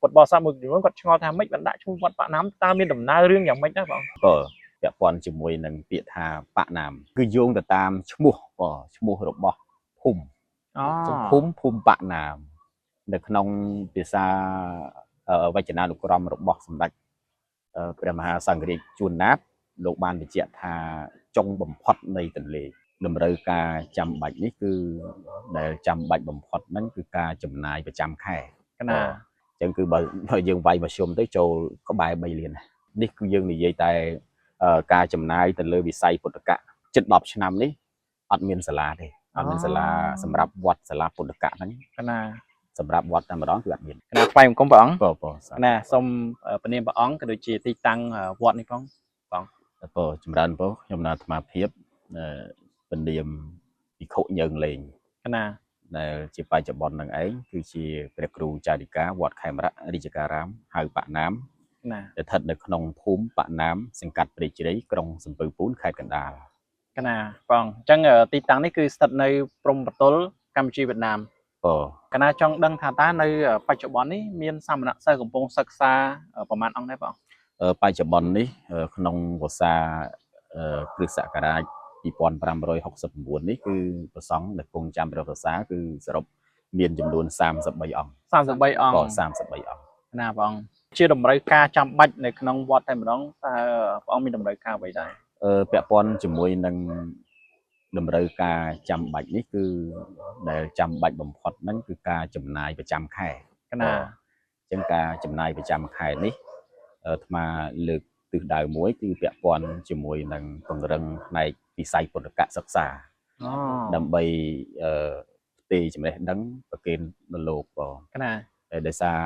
ពុទ្ធបរិស័ទមួយចំនួនគាត់ឆ្ងល់ថាម៉េចបានដាក់ឈ្មោះវត្តប៉ាក់ណាមតើមានដំណើររឿងយ៉ាងម៉េចដែរបង បើពាក់ព័ន្ធជាមួយនឹងពាក្យថាប៉ាក់ណាមគឺយោងទៅតាមឈ្មោះបើឈ្មោះរបស់ភូមិ អូ ភូមិប៉ាក់ណាមនៅក្នុងភាសាវចនានុក្រមរបស់សម្ដេចព្រះមហាសង្ឃរាជជួនណាតលោកបានបញ្ជាក់ថាចុងបំផុតនៃទន្លេតម្រូវការចាំបាច់នេះគឺដែលចាំបាច់បំផុតហ្នឹងគឺការចំណាយប្រចាំខែ កណា អញ្ចឹងគឺបើយើងវាយមធ្យមទៅចូលក្បែរ3លានណានេះគឺយើងនិយាយតែការចំណាយទៅលើវិស័យពុទ្ធកៈជិត10ឆ្នាំនេះអត់មានសាលាទេអត់មានសាលាសម្រាប់វត្តសាលាពុទ្ធកៈហ្នឹង កណា សម្រាប់វត្តតែម្ដងគឺអត់មានក ណាថ្វាយបង្គំព្រះអង្គ បើបើ កណាសូមពនាមព្រះអង្គក៏ដូចជាទីតាំងវត្តនេះផង បើចម្រើនបើខ្ញុំណាអាត្មាភាពពនាមភិក្ខុញើងលេង កណា ដែលជាបច្ចុប្បន្ននឹងឯងគឺជាព្រះគ្រូចារិកាវត្តខេមរៈរាជការាមហៅប៉ាក់ណាម ណា ស្ថិតនៅក្នុងភូមិប៉ាក់ណាមសង្កាត់ព្រៃជ្រៃក្រុងសំពៅពូនខេត្តកណ្ដាល កណាព្រះអង្គអញ្ចឹងទីតាំងនេះគឺស្ថិតនៅព្រំប្រទល់កម្ពុជាវៀតណាម បើ កណាចង់ដឹងថាតើនៅបច្ចុប្បន្ននេះមានសាមណសិស្សកំពុងសិក្សាប្រមាណអង្គដែរបង បច្ចុប្បន្ននេះក្នុងវស្សាគ្រិស្តសករាជ2569នេះគឺព្រះសង្ឃដែលគង់ចាំព្រះវស្សាគឺសរុបមានចំនួន33អង្គ 33អង្គ ក៏33អង្គ ណាព្រះអង្គជាតម្រូវការចាំបាច់នៅក្នុងវត្តតែម្ដងតើព្រះអង្គមានតម្រូវការអ្វីដែរ ពាក់ព័ន្ធជាមួយនឹងតម្រូវការចាំបាច់នេះគឺដែលចាំបាច់បំផុតហ្នឹងគឺការចំណាយប្រចាំខែ កណា អញ្ចឹងការចំណាយប្រចាំខែនេះអាត្មាលើកទិសដៅមួយគឺពាក់ព័ន្ធជាមួយនឹងពង្រឹងផ្នែកវិស័យពុទ្ធកសិក្សា អូ ដើម្បីអឺផ្ទេរចំណេះដឹងប្រគេនដល់លោកបង កណា តែដោយសារ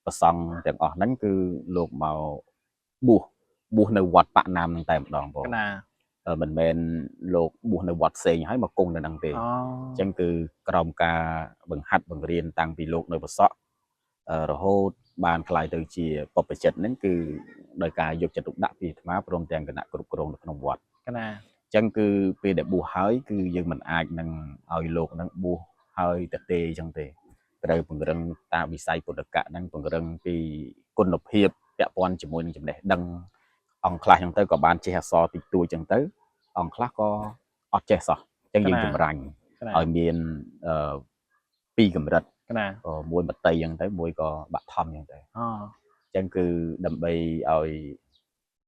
ព្រះសង្ឃទាំងអស់ហ្នឹងគឺលោកមកបួសបួសនៅវត្តប៉ាក់ណាមហ្នឹងតែម្ដងបង កណា មិនមែនលោកបួសនៅវត្តផ្សេងហើយមកគង់នៅហ្នឹងទេ អូ អញ្ចឹងគឺក្រោមការបង្ហាត់បង្រៀនតាំងពីលោកនៅប្រសក់រហូតបានក្លាយទៅជាបព្វជិតហ្នឹងគឺដោយការយកចិត្តទុកដាក់ពីអាត្មាព្រមទាំងគណៈគ្រប់គ្រងនៅក្នុងវត្ត កណា អញ្ចឹងគឺពេលដែលបួសហើយគឺយើងមិនអាចនឹងឲ្យលោកហ្នឹងបួសហើយតទេអញ្ចឹងទេត្រូវពង្រឹងតាមវិស័យពុទ្ធកៈហ្នឹងពង្រឹងពីគុណភាពពាក់ព័ន្ធជាមួយនឹងចំណេះដឹងអង្គខ្លះអញ្ចឹងទៅក៏បានចេះអក្សរតិចតួចអញ្ចឹងទៅអង្គខ្លះក៏អត់ចេះសោះអញ្ចឹងយើងចម្រាញ់ កណា ឲ្យមានអឺពីរកម្រិត កណា ក៏មួយមតីអញ្ចឹងទៅមួយក៏បឋមអញ្ចឹងទៅ អូ អញ្ចឹងគឺដើម្បីឲ្យ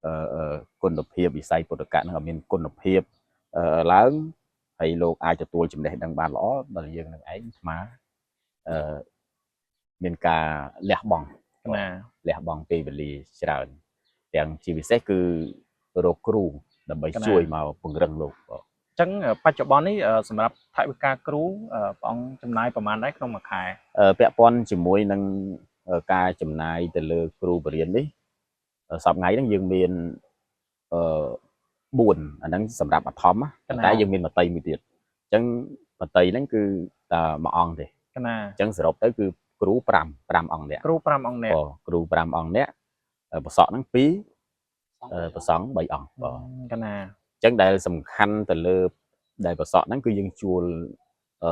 អឺអឺគុណភាពវិស័យពុទ្ធកៈហ្នឹងឲ្យមានគុណភាពឡើងហើយលោកអាចទទួលចំណេះដឹងបានល្អដល់យើងនឹងឯងអាត្មាអឺមានការលះបង់ កណា លះបង់ពេលវេលាច្រើនទាំងជាពិសេសគឺរកគ្រូដើម្បីជួយមកពង្រឹងលោកបង អញ្ចឹងបច្ចុប្បន្ននេះសម្រាប់ថវិកាគ្រូព្រះអង្គចំណាយប្រមាណដែរក្នុងមួយខែ ពាក់ព័ន្ធជាមួយនឹងការចំណាយទៅលើគ្រូបរិញ្ញានេះសប្តាហ៍ថ្ងៃហ្នឹងយើងមានអឺ4អាហ្នឹងសម្រាប់បឋមណាតែយើងមានមតីមួយទៀតអញ្ចឹងមតីហ្នឹងគឺតែមួយអង្គទេ កណា អញ្ចឹងសរុបទៅគឺគ្រូ5 5អង្គនាក់ គ្រូ5អង្គនាក់ បើគ្រូ5អង្គនាក់ប្រសក់ហ្នឹង2ប្រសង់3អង្គបើ កណា អញ្ចឹងដែលសំខាន់ទៅលើដែលប្រសក់ហ្នឹងគឺយើងជួលអឺ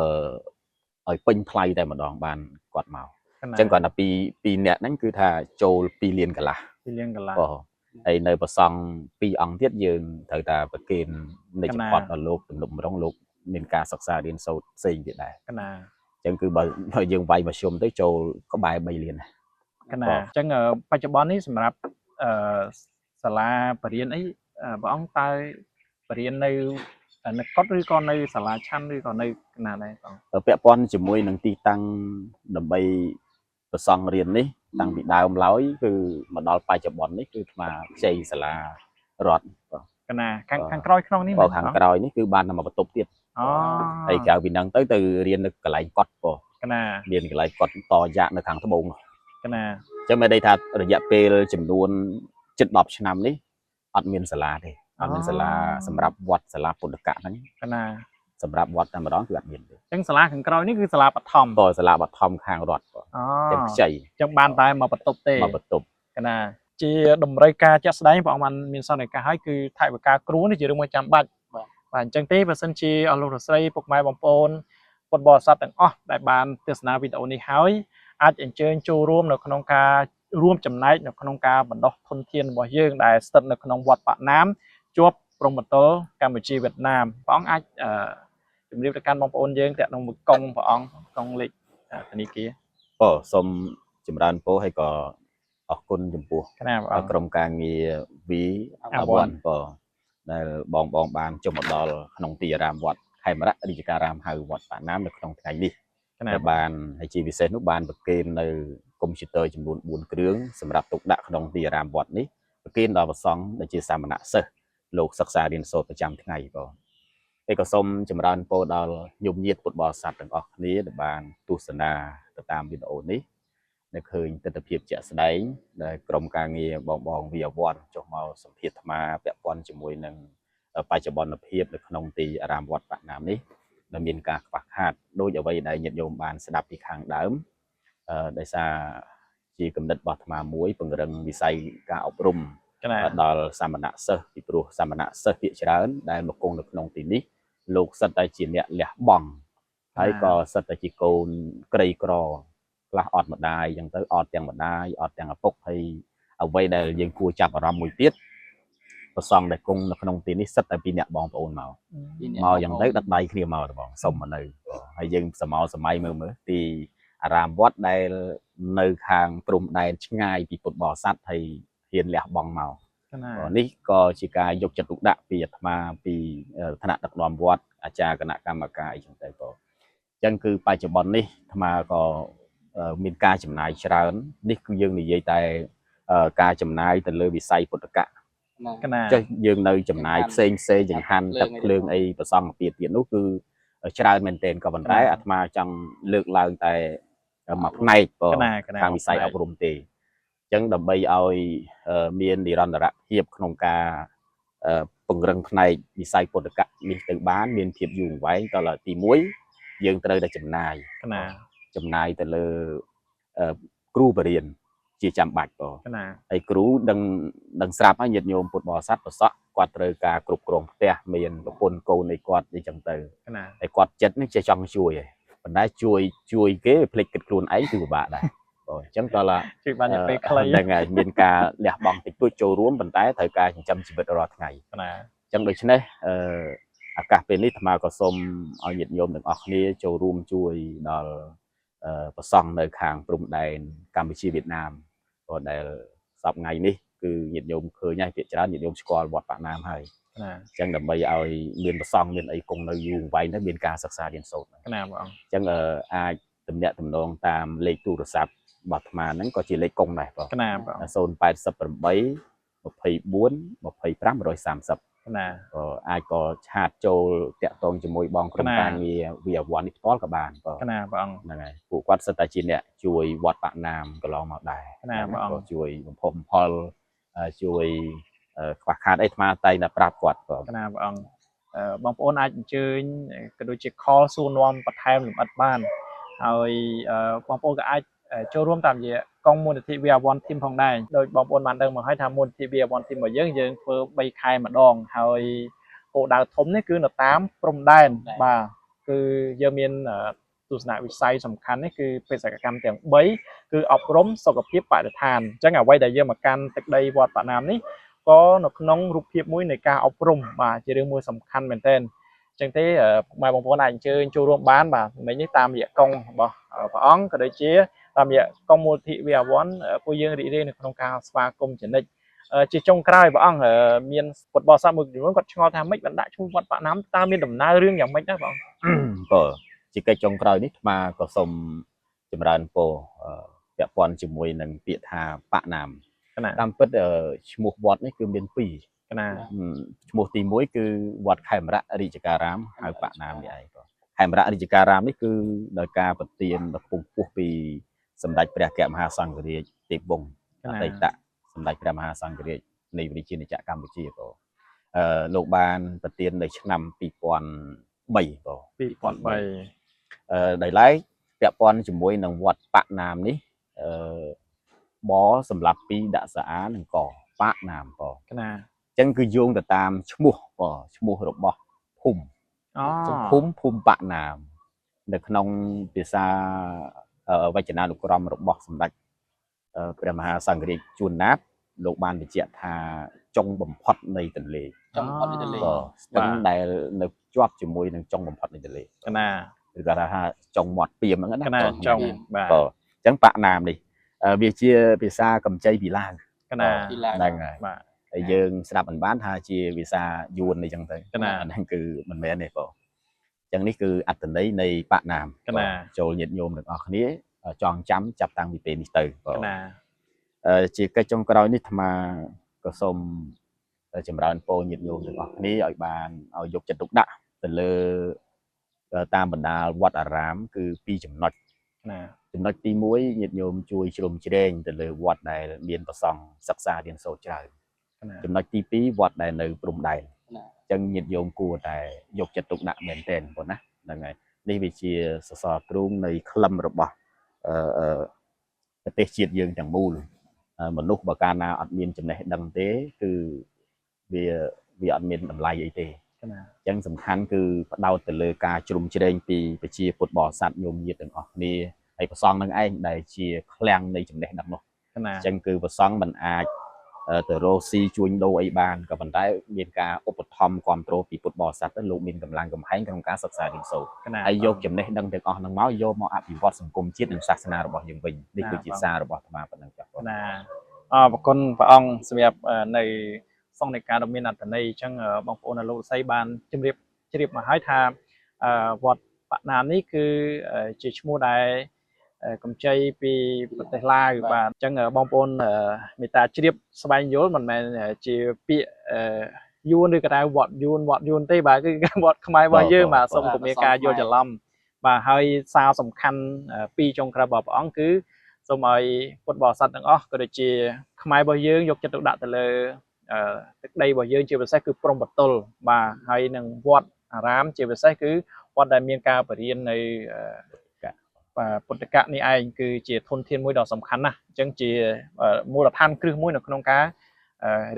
ឲ្យពេញថ្លៃតែម្ដងបានគាត់មក កណា អញ្ចឹងគាត់ថាពីរអ្នកហ្នឹងគឺថាចូល2លានកន្លះ 2លានកន្លះ បងហើយនៅប្រសង់2អង្គទៀតយើងត្រូវតែប្រគេននៃចផតដល់លោកទំនុកម្រងលោកមានការសិក្សារៀនសូត្រផ្សេងទៀតដែរ កណា អញ្ចឹងគឺបើយើងវាយមធ្យមទៅចូលក្បែរ3លានណា កណាអញ្ចឹងបច្ចុប្បន្ននេះសម្រាប់អឺសាលាបរិញ្ញាអីព្រះអង្គតើបរិញ្ញានៅកុដឬក៏នៅសាលាឆាន់ឬក៏នៅកណាដែរបង ពាក់ព័ន្ធជាមួយនឹងទីតាំងដើម្បីប្រសង់រៀននេះតាំងពីដើមឡើយគឺមកដល់បច្ចុប្បន្ននេះគឺអាត្មាខ្ចីសាលារដ្ឋបង កណាខាងខាងក្រោយក្នុងនេះ បើខាងក្រោយនេះគឺបានតែមកបន្ទប់ទៀត អូ ហើយក្រៅពីហ្នឹងទៅរៀននៅកន្លែងកត់បង កណា មានកន្លែងកត់តយ៉ាក់នៅខាងត្បូងនោះ កណា អញ្ចឹងមានន័យថារយៈពេលចំនួនជិត10ឆ្នាំនេះអត់មានសាលាទេអត់មានសាលាសម្រាប់វត្តសាលាពុទ្ធកៈហ្នឹង កណា សម្រាប់វត្តតែម្ដងគឺអត់មានទេ អញ្ចឹងសាលាខាងក្រោយនេះគឺសាលាបឋម បើសាលាបឋមខាងរដ្ឋបង អូ ចឹងខ្ចី អញ្ចឹងបានតែមកបន្ទប់ទេ មកបន្ទប់ កណាជាតម្រូវការជាក់ស្ដែងព្រះអង្គបានមានសន្និកាហើយគឺថវិកាគ្រូនេះជារឿងមួយចាំបាច់ បាទ បាទអញ្ចឹងទេបើសិនជាអស់លោករស្រីពុកម៉ែបងប្អូនពុទ្ធបរិស័ទទាំងអស់ដែលបានទស្សនាវីដេអូនេះហើយ អាចអញ្ជើញចូលរួមនៅក្នុងការរួមចំណែកនៅក្នុងការបណ្ដុះធនធានរបស់យើងដែលស្ថិតនៅក្នុងវត្តប៉ាក់ណាមជាប់ព្រំប្រទល់កម្ពុជាវៀតណាមព្រះអង្គអាចអឺជម្រាបទៅកាន់បងប្អូនយើងតាក់ទងមួយកងព្រះអង្គកងលេខធនាគារ បើសូមចម្រើនពរហើយក៏អរគុណចំពោះ កណាព្រះអង្គ ក្រុមការងារ V អាវ៉ាន់ បើដែលបងបងបានចុះមកដល់ក្នុងទីអារាមវត្តខេមរៈរាជការរាមហៅវត្តប៉ាណាមនៅក្នុងថ្ងៃនេះ កណា ដែលបានហើយជាពិសេសនោះបានប្រគេននៅកុំព្យូទ័រចំនួន4គ្រឿងសម្រាប់ទុកដាក់ក្នុងទីអារាមវត្តនេះប្រគេនដល់ព្រះសង្ឃដែលជាសាមណសិស្សលោកសិក្សារៀនសូត្រប្រចាំថ្ងៃបងហើយក៏សូមចម្រើនពរដល់ញោមញាតពុទ្ធបរិស័ទទាំងអស់គ្នាដែលបានទស្សនាទៅតាមវីដេអូនេះ នៅឃើញទស្សនវិជ្ជាជាក់ស្ដែងដែលក្រុមការងារបងបង VR1 ចុះមកសម្ភាសអាត្មាពាក់ព័ន្ធជាមួយនឹងបច្ចុប្បន្នភាពនៅក្នុងទីអារាមវត្តប៉ាក់ណាមនេះដែលមានការខ្វះខាតដោយអ្វីដែលញាតិញោមបានស្ដាប់ពីខាងដើមដោយសារជាគំនិតរបស់អាត្មាមួយពង្រឹងវិស័យការអប់រំ កណា ដល់សាមណសិស្សពីព្រោះសាមណសិស្សភាគច្រើនដែលមកគង់នៅក្នុងទីនេះលោកសិតតែជាអ្នកលះបង់ហើយក៏សិតតែជាកូនក្រីក្រខ្លះអត់ម្ដាយអញ្ចឹងទៅអត់ទាំងម្ដាយអត់ទាំងឪពុកហើយអ្វីដែលយើងគួរចាប់អារម្មណ៍មួយទៀតប្រសងដែលគង់នៅក្នុងទីនេះសិតតែពីអ្នកបងប្អូនមកមកអញ្ចឹងទៅដឹកដៃគ្នាមកហ្មងសុំមកនៅហើយយើងសមោសម័យមើលមើលទីអារាមវត្តដែលនៅខាងព្រំដែនឆ្ងាយពីពុទ្ធបរិស័ទហើយហ៊ានលះបង់មក កណា នេះក៏ជាការយកចិត្តទុកដាក់ពីអាត្មាពីឋានៈដឹកនាំវត្តអាចារ្យគណៈកម្មការអីចឹងទៅក៏អញ្ចឹងគឺបច្ចុប្បន្ននេះអាត្មាក៏មានការចំណាយច្រើននេះគឺយើងនិយាយតែការចំណាយទៅលើវិស័យពុទ្ធកៈ កណា ចុះយើងនៅចំណាយផ្សេងផ្សេងចង្ហាន់ទឹកភ្លើងអីប្រសងពៀទៀតនោះគឺច្រើនមែនទែនក៏ប៉ុន្តែអាត្មាចង់លើកឡើងតែមួយផ្នែកបើ កណាកណា ខាងវិស័យអប់រំទេអញ្ចឹងដើម្បីឲ្យមាននិរន្តរភាពក្នុងការពង្រឹងផ្នែកវិស័យពុទ្ធកៈនេះទៅបានមានភាពយូរអង្វែងតើទី1យើងត្រូវតែចំណាយ កណា ចំណាយទៅលើគ្រូបរិញ្ញាជាចាំបាច់បង កណា ហើយគ្រូដឹងដឹងស្រាប់ហើយញាតិញោមពុទ្ធបរិស័ទប្រសក់គាត់ត្រូវការគ្រប់គ្រងផ្ទះមានប្រពន្ធកូននៃគាត់អីចឹងទៅ កណា ហើយគាត់ចិត្តនេះចេះចង់ជួយឯងប៉ុន្តែជួយជួយគេភ្លេចគិតខ្លួនឯងគឺពិបាកដែរបងអញ្ចឹងដល់ ជួយបានពេលខ្លី ហ្នឹងហើយមានការលះបង់តិចតួចចូលរួមប៉ុន្តែត្រូវការចិញ្ចឹមជីវិតរាល់ថ្ងៃ កណា អញ្ចឹងដូច្នេះអឺឱកាសពេលនេះអាត្មាក៏សូមឲ្យញាតិញោមទាំងអស់គ្នាចូលរួមជួយដល់ប្រសង់នៅខាងព្រំដែនកម្ពុជាវៀតណាមក៏ដែលសប្តាហ៍ថ្ងៃនេះគឺញាតិញោមឃើញហើយភាគច្រើនញាតិញោមស្គាល់វត្តប៉ាក់ណាមហើយ កណា អញ្ចឹងដើម្បីឲ្យមានប្រសង់មានអីគង់នៅយូរអង្វែងទៅមានការសិក្សារៀនសូត្រ កណាបង អញ្ចឹងអាចទំនាក់ទំនងតាមលេខទូរស័ព្ទរបស់អាត្មាហ្នឹងក៏ជាលេខកុងដែរបង កណាបង 088 24 25 130 កណា ក៏អាចក៏ឆាតចូលតាក់ទងជាមួយបងក្រុមការងារ VR1 នេះផ្ទាល់ក៏បានបង កណាបង ហ្នឹងហើយពួកគាត់សិតតែជាអ្នកជួយវត្តប៉ាក់ណាមកន្លងមកដែរ កណាបង ក៏ជួយបំផុសបំផុលជួយខ្វះខាតអីអាត្មាតែងតែប្រាប់គាត់បង កណាបងបងប្អូនអាចអញ្ជើញក៏ដូចជា call សួរនាំបន្ថែមលម្អិតបានហើយបងប្អូនក៏អាចចូលរួមតាមរយៈកងមូលនិធិ VR1 Team ផងដែរដោយបងប្អូនបានដឹងមកហើយថាមូលនិធិ VR1 Team របស់យើងយើងធ្វើ3ខែម្ដងហើយគោលដៅធំនេះគឺនៅតាមព្រំដែនបាទគឺយើងមានទស្សនវិស័យសំខាន់នេះគឺបេសកកម្មទាំង3គឺអប់រំសុខភាពបរិស្ថានអញ្ចឹងអ្វីដែលយើងមកកាន់ទឹកដីវត្តប៉ាណាមនេះក៏នៅក្នុងរូបភាពមួយនៃការអប់រំបាទជារឿងមួយសំខាន់មែនទែនអញ្ចឹងទេពុកម៉ែបងប្អូនអាចអញ្ជើញចូលរួមបានបាទមិញនេះតាមរយៈកុងរបស់ព្រះអង្គក៏ដូចជាតាមរយៈកុងមូលនិធិ VR1 ពួកយើងរីករាយនៅក្នុងការស្វាគមន៍ជានិច្ចជាចុងក្រោយព្រះអង្គមានពុទ្ធបរិស័ទមួយចំនួនគាត់ឆ្ងល់ថាម៉េចបានដាក់ឈ្មោះវត្តប៉ាណាមតើមានដំណើររឿងយ៉ាងម៉េចដែរព្រះអង្គ បើជាកិច្ចចុងក្រោយនេះអាត្មាក៏សូមចម្រើនពរពាក់ព័ន្ធជាមួយនឹងពាក្យថាប៉ាក់ណាមតាមពិតឈ្មោះវត្តនេះគឺមានពីរ កណា ឈ្មោះទី1គឺវត្តខេមរៈរាជការរាមហៅប៉ាក់ណាមនេះឯងបងខេមរៈរាជការរាមនេះគឺដោយការប្រទានដ៏ខ្ពង់ខ្ពស់ពីសម្ដេចព្រះអគ្គមហាសង្ឃរាជទេពវង្សអតីតសម្ដេចព្រះមហាសង្ឃរាជនៃរាជាណាចក្រកម្ពុជាបងលោកបានប្រទាននៅឆ្នាំ2003បង 2003 ដោយឡែកពាក់ព័ន្ធជាមួយនឹងវត្តប៉ាក់ណាមនេះអឺបសម្រាប់ពីដាក់សាអានិងកប៉ាក់ណាមបង កណា អញ្ចឹងគឺយោងទៅតាមឈ្មោះបងឈ្មោះរបស់ភូមិ អូ ភូមិភូមិប៉ាក់ណាមនៅក្នុងភាសា វចនានុក្រមរបស់សម្ដេចព្រះមហាសង្ឃរាជជួនណាតលោកបានបញ្ជាក់ថាចុងបំផុតនៃទន្លេ ចុងបំផុតនៃទន្លេ ក៏ស្ទឹងដែលនៅជាប់ជាមួយនឹងចុងបំផុតនៃទន្លេ កណា ឬក៏ថាចុងមាត់ពាមហ្នឹងណា កណា បង ចុងបាទ បាទអញ្ចឹងប៉ាក់ណាមនេះវាជាភាសាកម្ចីពីឡាវ កណា ពីឡាវ ហ្នឹងហើយ បាទ ហើយយើងស្ដាប់មិនបានថាជាភាសាយួនអីចឹងទៅ កណា អាហ្នឹងគឺមិនមែនទេបងអញ្ចឹងនេះគឺអត្ថន័យនៃប៉ាក់ណាមក ណា បាទចូលញាតិញោមទាំងអស់គ្នាចងចាំចាប់តាំងពីពេលនេះទៅបង កណា ជាកិច្ចចុងក្រោយនេះអាត្មាក៏សូមចម្រើនពរញាតិញោមទាំងអស់គ្នាឲ្យបានឲ្យយកចិត្តទុកដាក់ទៅលើតាមបណ្ដាលវត្តអារាមគឺពីរចំណុច កណា ចំណុចទី1ញាតិញោមជួយជ្រោមជ្រែងទៅលើវត្តដែលមានប្រសង់សិក្សារៀនសូត្រច្រើន កណា ចំណុចទី2វត្តដែលនៅព្រំដែន ណា អញ្ចឹងញាតិញោមគួរតែយកចិត្តទុកដាក់មែនទែនបងណាហ្នឹងហើយនេះវាជាសសរទ្រូងនៃក្លឹមរបស់អឺអឺប្រទេសជាតិយើងទាំងមូលមនុស្សបើកាលណាអត់មានចំណេះដឹងទេគឺវាវាអត់មានតម្លៃអីទេ កណា អញ្ចឹងសំខាន់គឺផ្ដោតទៅលើការជ្រុំជ្រែងពីប្រជាពុទ្ធបរិស័ទញោមញាតិទាំងអស់គ្នាហើយព្រះសង្ឃនឹងឯងដែលជាឃ្លាំងនៃចំណេះដឹងនោះ កណា អញ្ចឹងគឺព្រះសង្ឃមិនអាចទៅរកស៊ីជួញដូរអីបានក៏ប៉ុន្តែមានការឧបត្ថម្ភគ្រប់គ្រងពីពុទ្ធបរិស័ទទៅលោកមានកម្លាំងកំហែងក្នុងការសិក្សារៀនសូត្រ កណា ហើយយកចំណេះដឹងទាំងអស់ហ្នឹងមកយកមកអភិវឌ្ឍសង្គមជាតិនិងសាសនារបស់យើងវិញនេះគឺជាសាររបស់អាត្មាប៉ុណ្ណឹងចា៎ កណាអរគុណព្រះអង្គសម្រាប់នៅសង្ឃនៃការដ៏មានអត្ថន័យអញ្ចឹងបងប្អូនលោកស្រីបានជម្រាបជ្រាបមកហើយថាវត្តបាក់ណាមនេះគឺជាឈ្មោះដែលកម្ចីពីប្រទេសឡាវបាទអញ្ចឹងបងប្អូនមេត្តាជ្រាបស្វែងយល់មិនមែនជាពាក្យយួនឬក៏ថាវត្តយួនវត្តយួនទេបាទគឺវត្តខ្មែររបស់យើងបាទសូមកុំមានការយល់ច្រឡំបាទហើយសារសំខាន់ពីរចុងក្រោយរបស់ព្រះអង្គគឺសូមឲ្យពុទ្ធបរិស័ទទាំងអស់ក៏ដូចជាខ្មែររបស់យើងយកចិត្តទុកដាក់ទៅលើទឹកដីរបស់យើងជាពិសេសគឺព្រំប្រទល់បាទហើយនឹងវត្តអារាមជាពិសេសគឺវត្តដែលមានការបរៀននៅបាទពុទ្ធកៈនេះឯងគឺជាធនធានមួយដ៏សំខាន់ណាស់អញ្ចឹងជាមូលដ្ឋានគ្រឹះមួយនៅក្នុងការ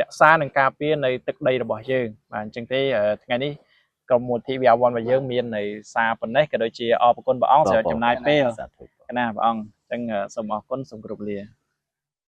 រក្សានិងការពារនៅទឹកដីរបស់យើងបាទអញ្ចឹងទេថ្ងៃនេះក្រុមមូលនិធិវិទ្យាវ័នរបស់យើងមាននៅសារប៉ុណ្ណេះក៏ដូចជាអរគុណព្រះអង្គសម្រាប់ចំណាយពេល សាធុ កណាព្រះអង្គអញ្ចឹងសូមអរគុណសូមគោរពលា